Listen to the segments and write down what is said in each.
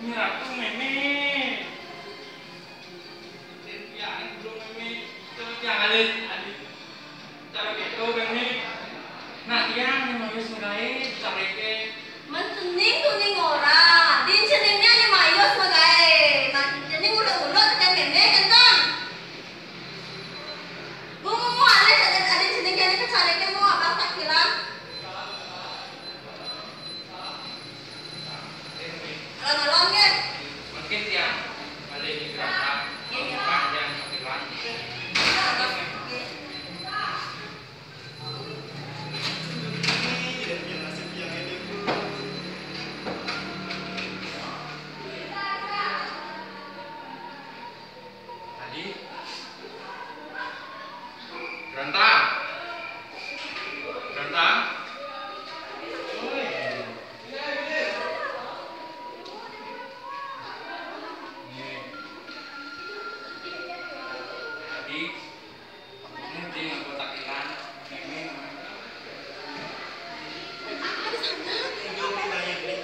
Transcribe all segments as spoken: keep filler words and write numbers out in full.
Ratu, mémé. Tiang, tiang, alit, alit. Cara gitu, mémé. Nah, tiang, Ni Mayus magaé, dicaréké. Mén cening tuh Ni ngora, din ceningnya Ni Mayus magaé. Mén cening ulut-ulut téh mémé, kénten. Gua mau, mau, alit, alit, alit, cening jadi kecaréké mau abang tak hilang. Alon-alon, nggih. Mungkin tiang balik istirahat. Nggih, nggih. Panjang pikiran. Nggih. Ini tidak biar nasib tiang ini, Bu. Adi. Gerantang. Gerantang. Woi. Nih. Adi. Ini dia yang kotak hilang. Ini. Ada sana. Ini.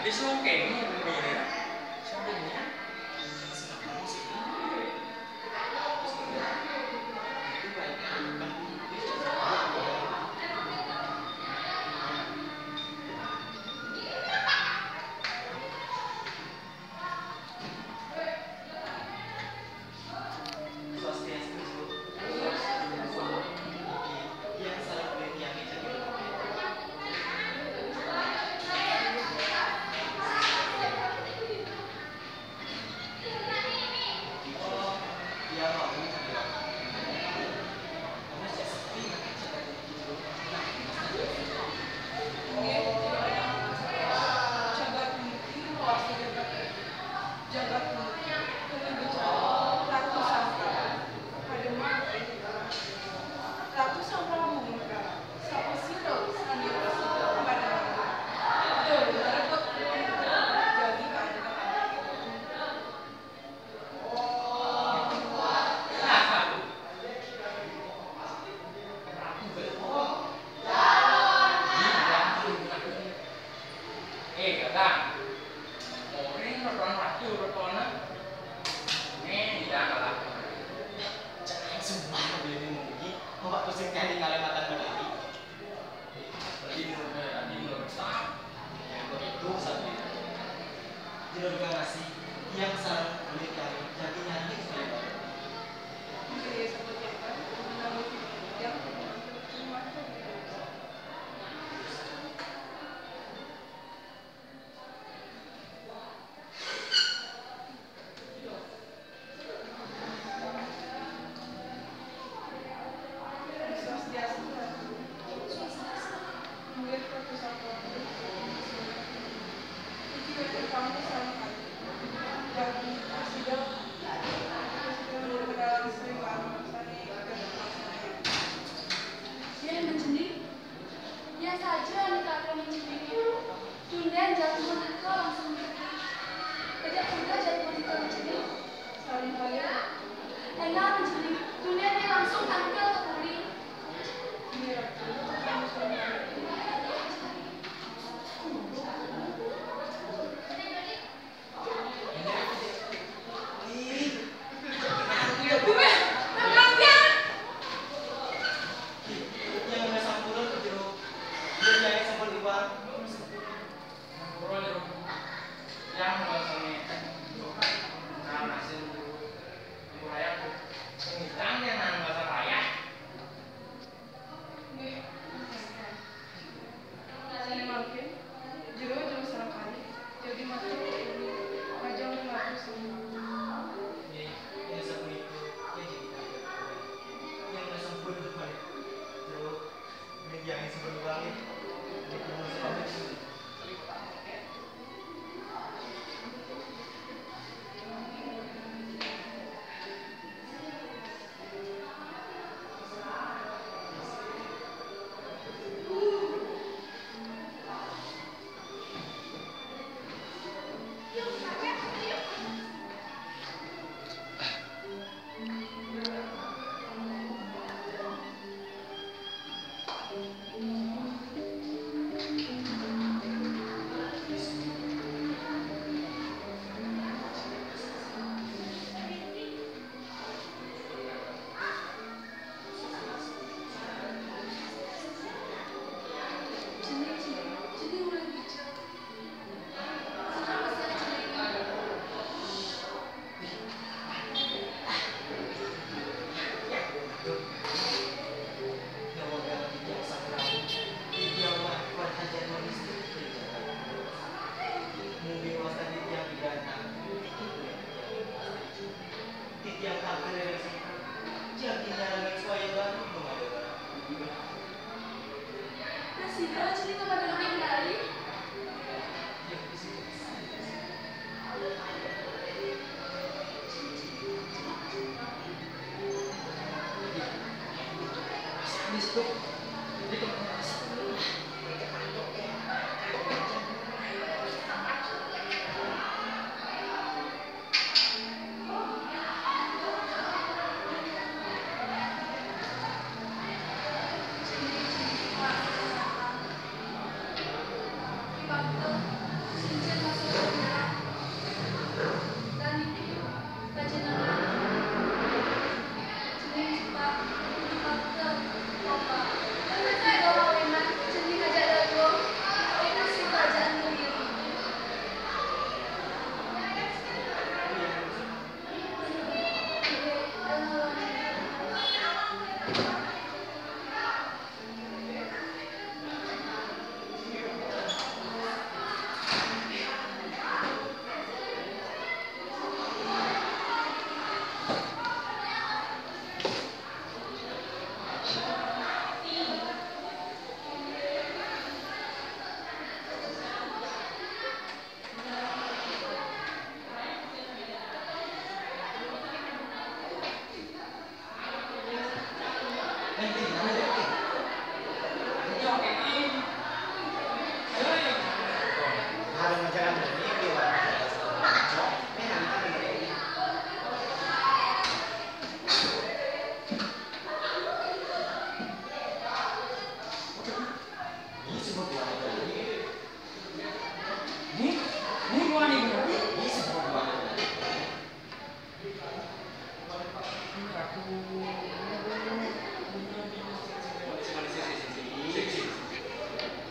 Adi sungkeng ini, Bu, ya. Sungkengnya. Eh, Gadang. Orén rotoan ratu rotoanna. Né, tidak kalah. Jangan sumpah, bini mugi. Bapak pusing kali kalian matan berdiri. Tadi mau, tadi mau besar. Yang begitu, sampai. Jero ngasih, yang sareng kulit kali, jadi nyari supaya baik.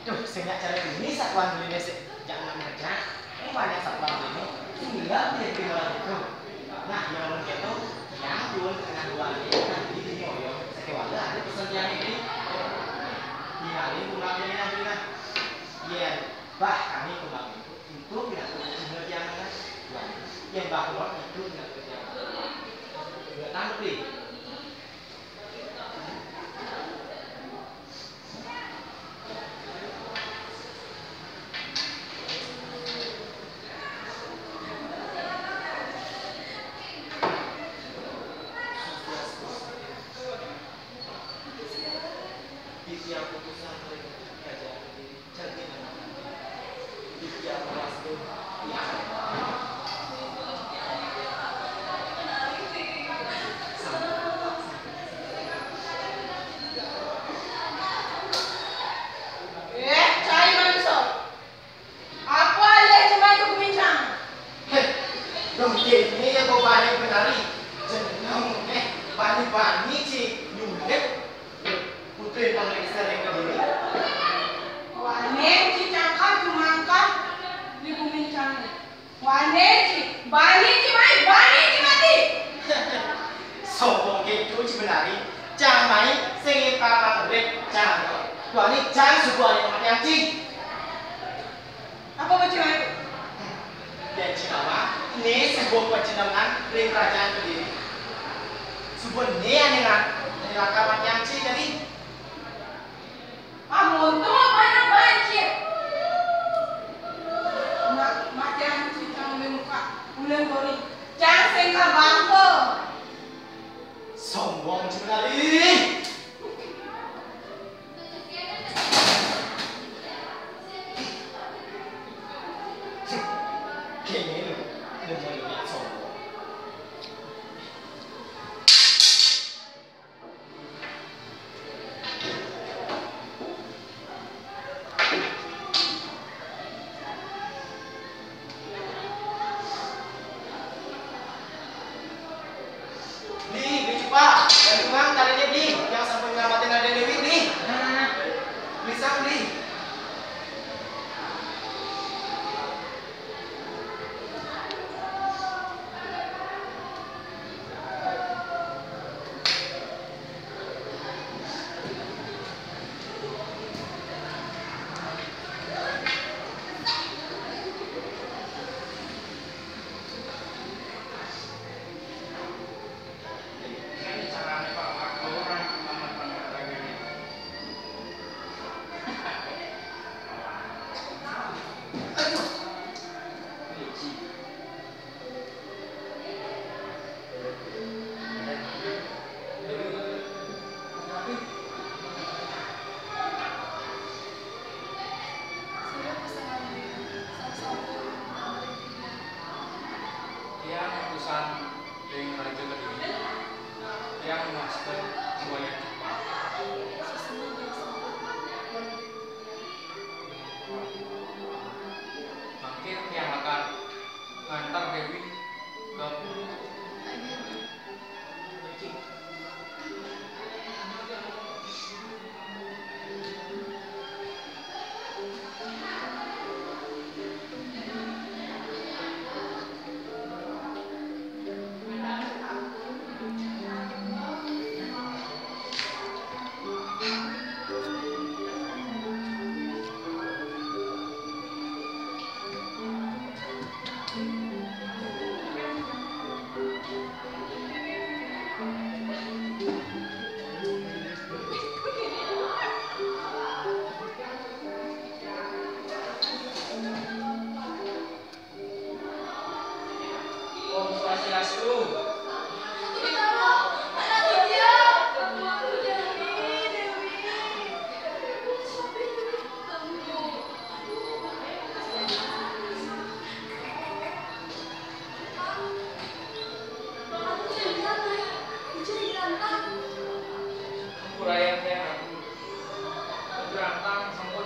Duh, sing nyak cari ini satuan beli sik, jangan kerja. Ini banyak satuan beli. Sehingga dia terima itu. Nah, yang orang itu, yang tuan tengah dua ini, kan, di sini, oh, ya. Saya kira ada pesan yang ini. Tinggalin pulang ini, nah, nah. Iya, bah, kami kembali. Itu tidak terjadi yang mana? Yang bahwa itu tidak terjadi. Tidak tahu, Pri. Di tiap putusan mereka kerja. Eh, cai manso. Apa alih cemai ke gumincang? Heh, dong kene ya kau bani benari. Jeneng eh bani-bani ci nyulit. Putri Intan lagi sering ke diri. Wane ci cangkang cumangkang di gumincang. Wane ci, bani ci mai, bani ci mati. Sombong gitu ci benari. Cang mai sing pamang urip cang. Tuani cang subuh ane mati anci. Apa bocah itu? Dan Cinawa, ini sebuah panjenengan ring kerajaan Kediri. Sebuah ini ane ra-, ane lakar mati anci tadi. Ah, untung apa yang banjir? Nak, mati anci cang muka, ulen gori. Cang sengka bangko. Sombong ci benari. Kene lu, lu mau lihat sombong.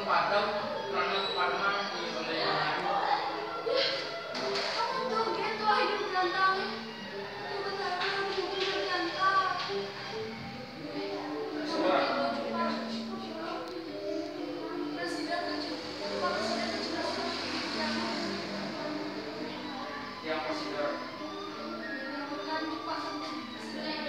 Padam, karena kepademan, iya, oleh yang lain. Apa tuh, Gen, tuh hidup ganteng? Kebetulan aku hidup ganteng. Suara. Presiden tercinta, Presiden tercinta. Yang presiden. Bukan, Pak. Presiden.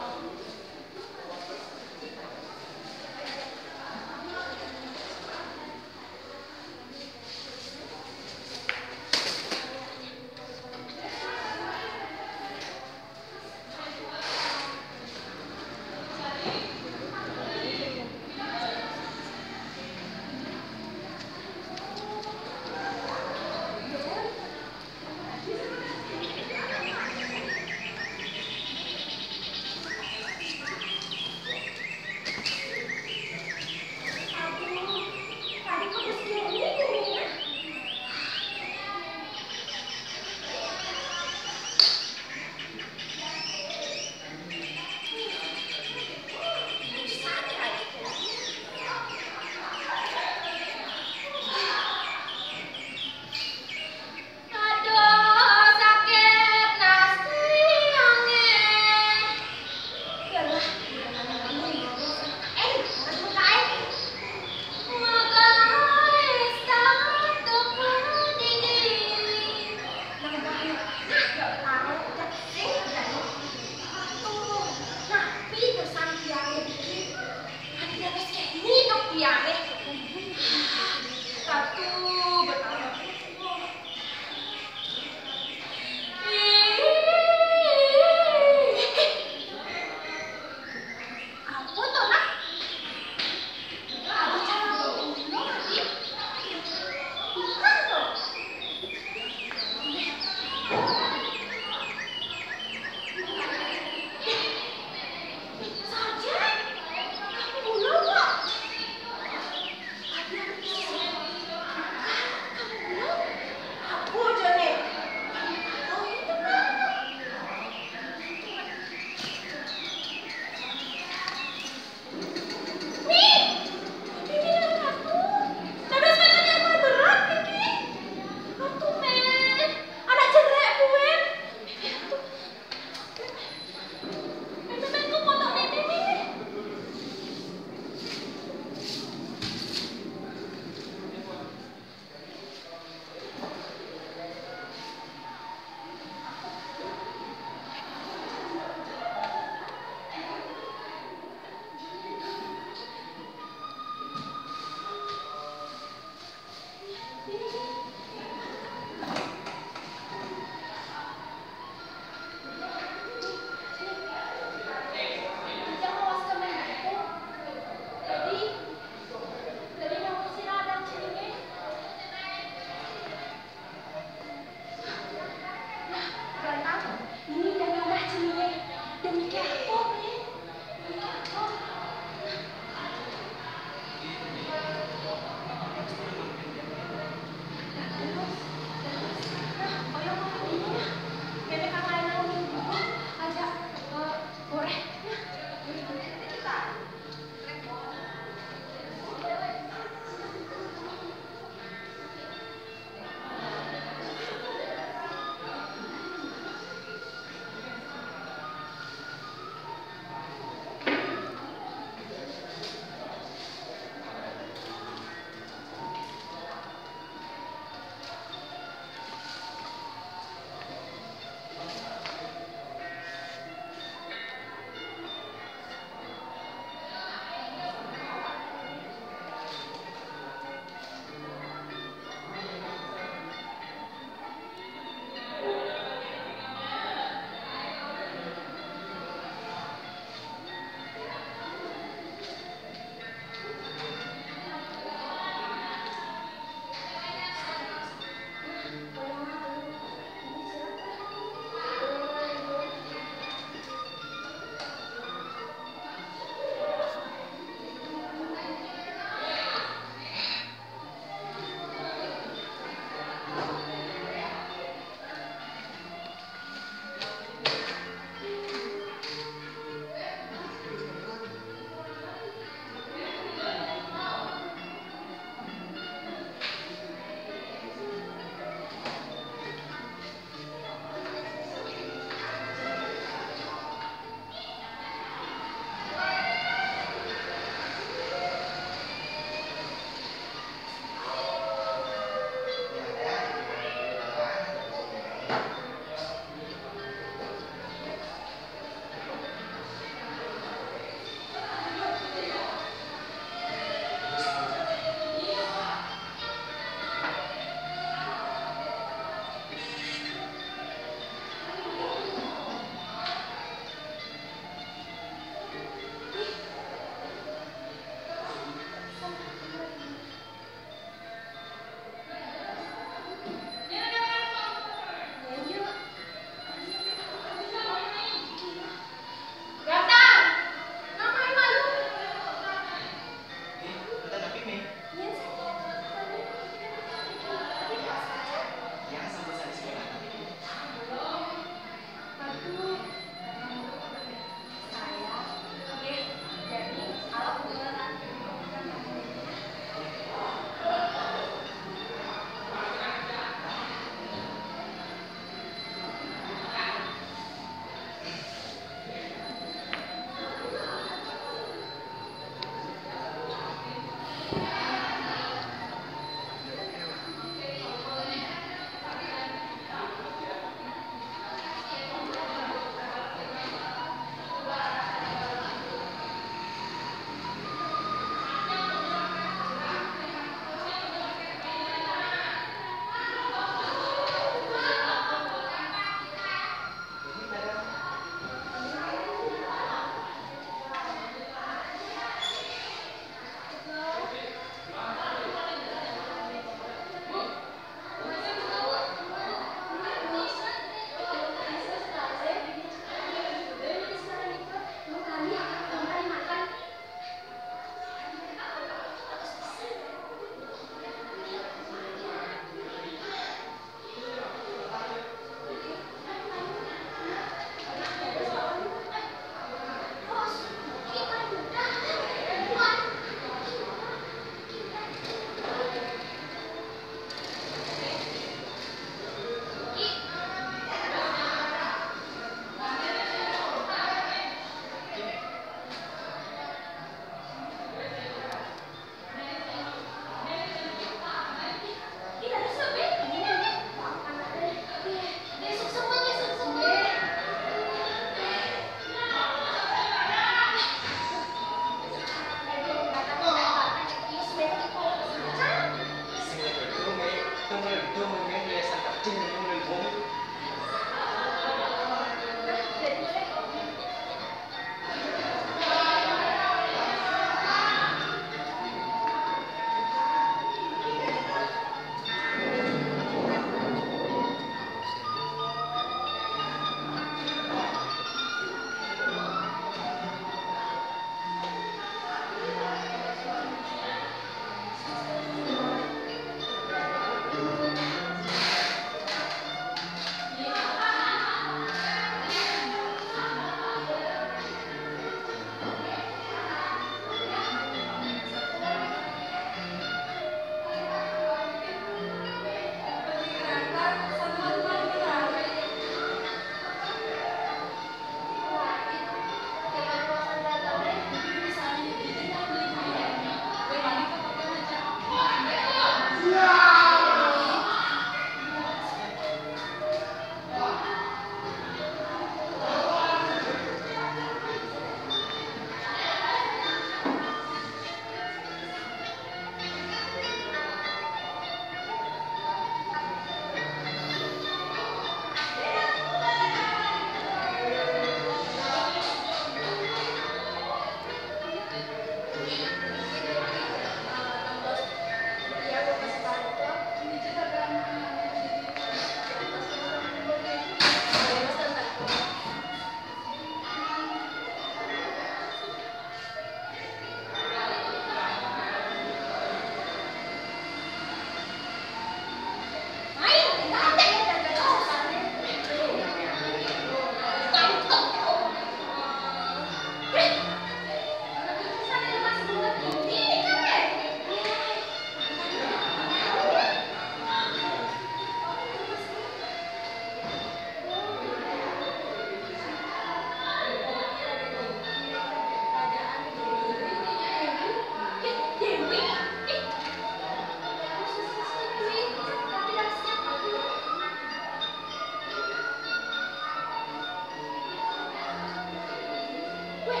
Weh.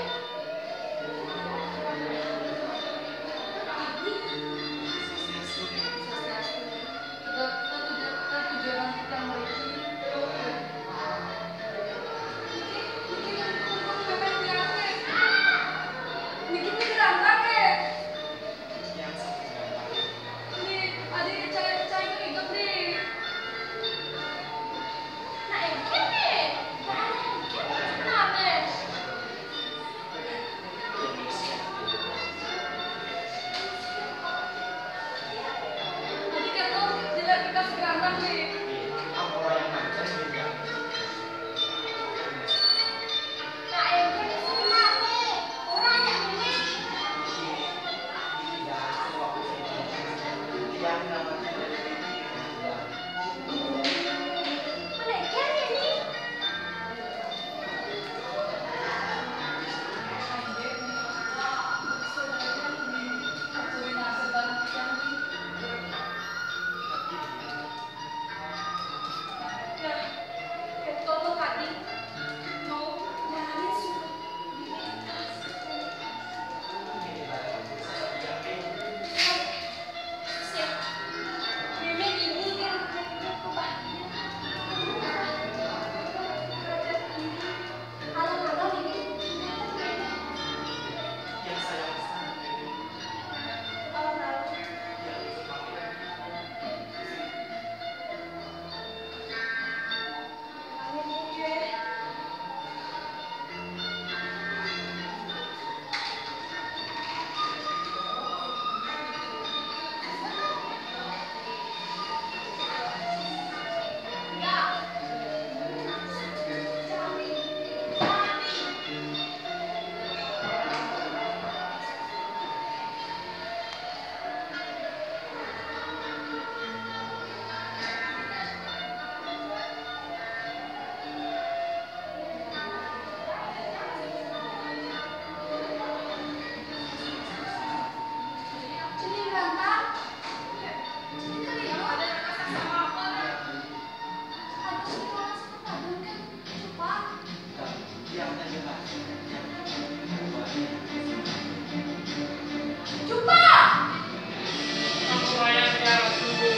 Ini. Swastiastu. Swastiastu. Tetap, tetap, tetap tujuan kita mereka. Niki, niki mumpung pepet diape. Niki pikiran pakai. Ini, ada cai, cai itu hidup nih. Nah, engke nih. Nah, ada engke nih. Kenapa? Tadi kan lo jelek, kita segeranak nih. Nah, ente mesti kenapa? Orang yang ini. Mana ikan ini?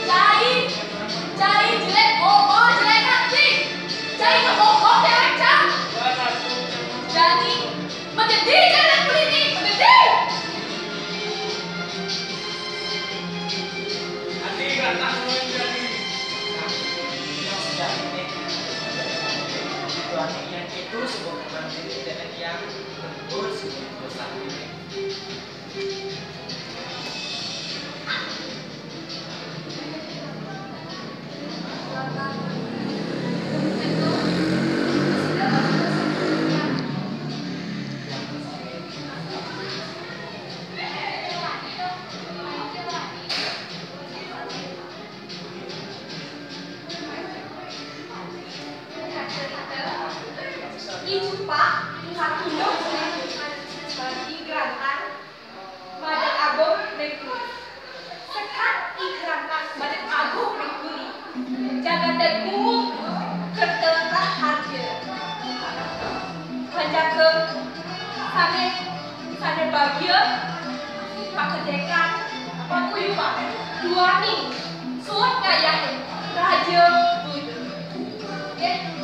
Cai, cai jelek, bobo jelek hati. Cai kebobok ya, Cang. Jadi, menjadi jelek kuliti, menjadi. Ati rata menjadi. Yang sejati ini, itu artinya itu sebuah kebangkitan yang tempur sebuah dosa. Ijupak, bagi gerantang, madeg agung ring kuli. Sekad I gerantang madeg agung ring kuli. Jagaté gunggung kerta raharja. Panjaké sané, sané bagia, pakedékan, papuyuhan, duaning, suud ngayahing raja. Nggih.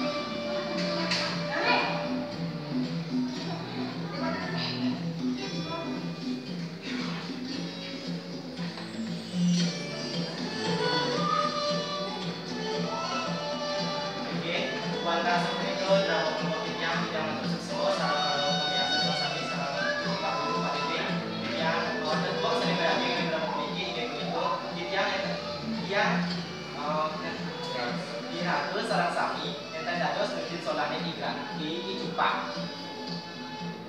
Nggih, wantah sapunika drama puniki titiang titiang matur suksma sareng para pamiarsa sareng sami sareng Pak Guru, Pak Dede, titiang wonten wong sami badhe drama puniki inggih punika titiang titiang, eh, Iraga sareng sami nenten dados nudin solane ingkang nggih Ijupak.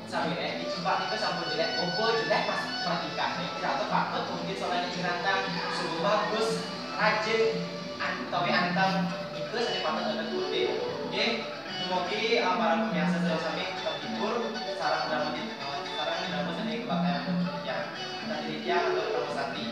Sawiréh Ijupak nika sampun jelek, bobo jelek, Mas, perhatikan, nih, tidak tepat, mungkin soalnya ingkang suhu bagus, rajin, an-, utawi anteng, nika sané patut enten turutin. Nggih, dumugi, eh, para pamiarsa sareng sami terhibur, sareng drama di, eh, sareng drama sané kebaktian untuk titiang. Tadi titiang atau drama santi.